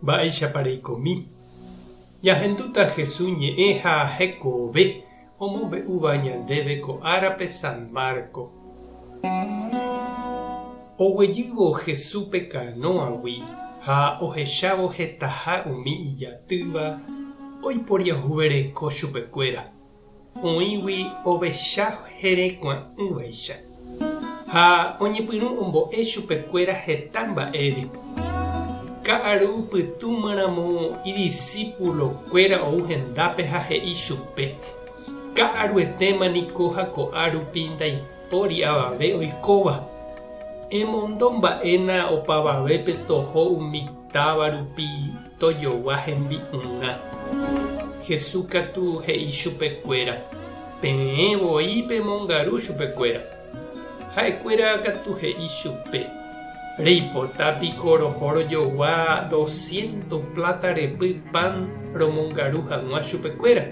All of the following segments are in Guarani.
Mba'éichapa reikomi? Ñahendúta Jesús ñe'ẽ ha hekove omombe'úva ñandéve ko árape San Marco. Oguejývo Jesús pe kanóagui ha ohechávo hetaha umi ijatýva oiporiahuvereko chupekuéra. Oĩgui ovecha herekua'ỹvaicha. Ha oñepyrũ ombo'e chupekuéra heta mba'ére. Ka'aru pytũmaramo idisípulokuéra ou hendápe ha he'i chupe, Ka'aruetéma niko ha ko'a rupi ndaipóri avave oikóva. Emondo mba'éna opavavépe toho umi táva rupi tojogua hembi'urã. Jesús katu he'i chupe kuéra, Peẽ voi pemongaru chupe kuéra. Ha'ekuéra katu he'i chupe, Reipota piko roho rojogua dosciento pláta repy pan romongaru hag̃ua chupe kuéra?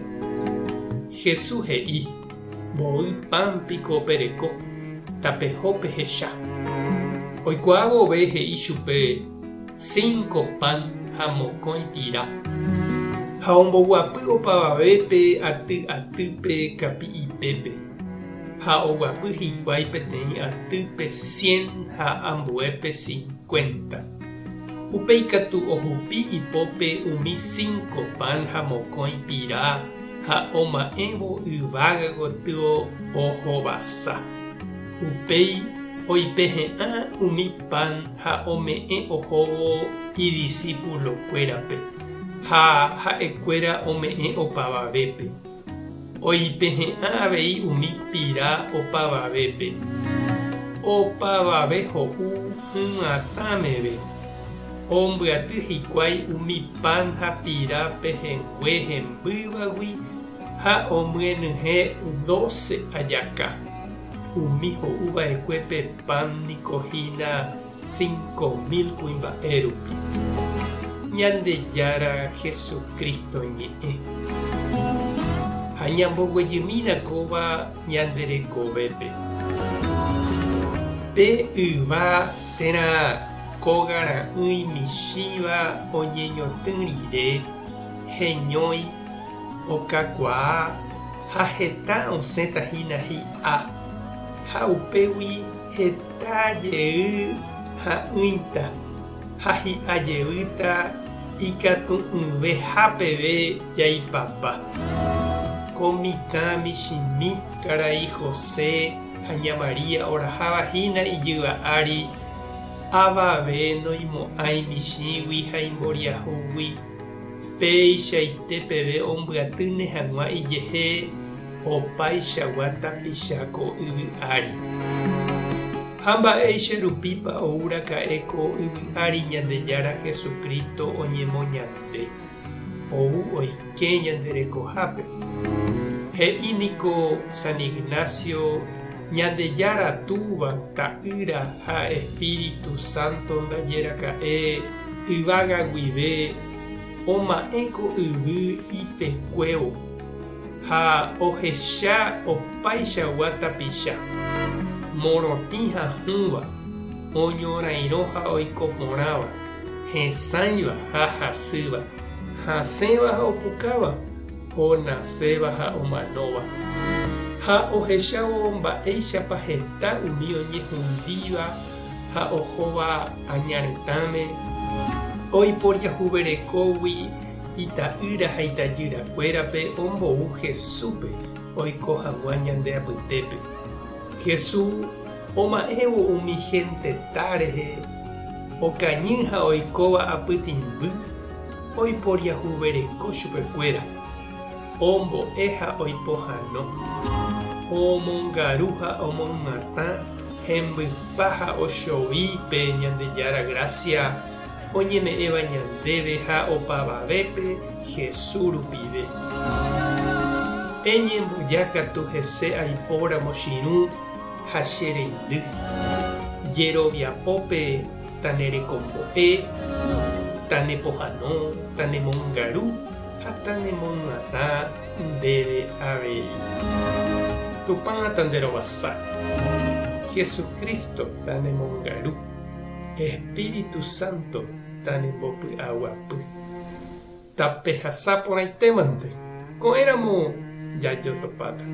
Jesús he'i, Mboy pan piko pereko, tapeho pehecha. Oikuaa vove he'i chupe, Cinco pan ha mokõi pira. Ha omboguapy opavavépe aty atýpe kapi'ipépe, ha oguapy hikuái peteĩ atýpe cien ha ambuépe cincuenta. Upéi katu ohupi ipópe umi cinco pan ha mokõi pira ha oma'ẽvo yvága gotyo ohovasa. Upéi oipehe'ã umi pan ha ome'ẽ ohóvo idisipulokuérape, ha ha'ekuéra ome'ẽ opavavépe. Oipehe'ã avei umi pira opavavépe. Opavave ho'u hyg̃uatã meve. Ombyaty hikuái umi pan ha pira pehẽngue hembývagui ha omyenyhẽ dóse ajaka. Umi ho'u va'ekue pe pan niko hína 5000 kuimba'e rupi. Ñandejára Jesucristo ñe'ẽ. Ha ñamboguejymína kóva ñande rekovépe. Pe yva térã kóga ra'ỹi michĩva oñeñotỹ rire, heñói, okakuaa ha heta osẽta hína hi'a, ha upégui heta jey ha'ỹita ha hi'a jeýta ikatu'ỹveha peve jaipapa. Ko mitã michĩmi karai José ha ña María oraháva hína ijyva ári, avave noimo'ãi michĩgui ha imboriahúgui. Peichaite peve ombyatýne hag̃ua ijehe opaichagua tapicha ko yvy ári. Ha mba'éicha rupípa ou raka'e ko yvy ári Ñandejára Jesucristo oñemoñande, ou oike ñande rekohápe? He'i niko San Ignacio Ñandejára Túva, Ta'ýra ha Espíritu Santo ndaje raka'e Yvága guive oma'ẽ ko yvy ipekuévo ha ohecha opaichagua tapicha, morotĩ ha hũva, oñorairõ ha oiko porãva, hesãiva ha hasýva, hasẽva ha opukáva, onaséva ha omanóva. Ha ohechávo mba'éichapa heta umi oñehundíva ha ohóva aña retãme, oiporiahuverekógui ita'ýra ha itajyrakuérape ombou Jesúspe oiko hag̃ua ñande apytépe. Jesús oma'ẽvo umi henteta rehe okañy ha oikóva apytĩmby, oiporiahuvereko chupekuéra, ombo'e ha oipohãno, omongaru ha omoymatã Hembypa ha ochovi pe Ñandejára grásia oñeme'ẽva ñandéve ha opavavépe Jesús rupive. Eñemboja katu hese aipóramo chirũ ha che reindy. Jeroviapópe tanerekombo'e, tanepohãno, tanemongaru ha tanemoyatã ndéve avei. Tupã tanderovasa. Jesucristo tanemongaru. Espíritu Santo tanembopy'aguapy. Tapehasa porãitémante, ko'ẽramo jajotopáta.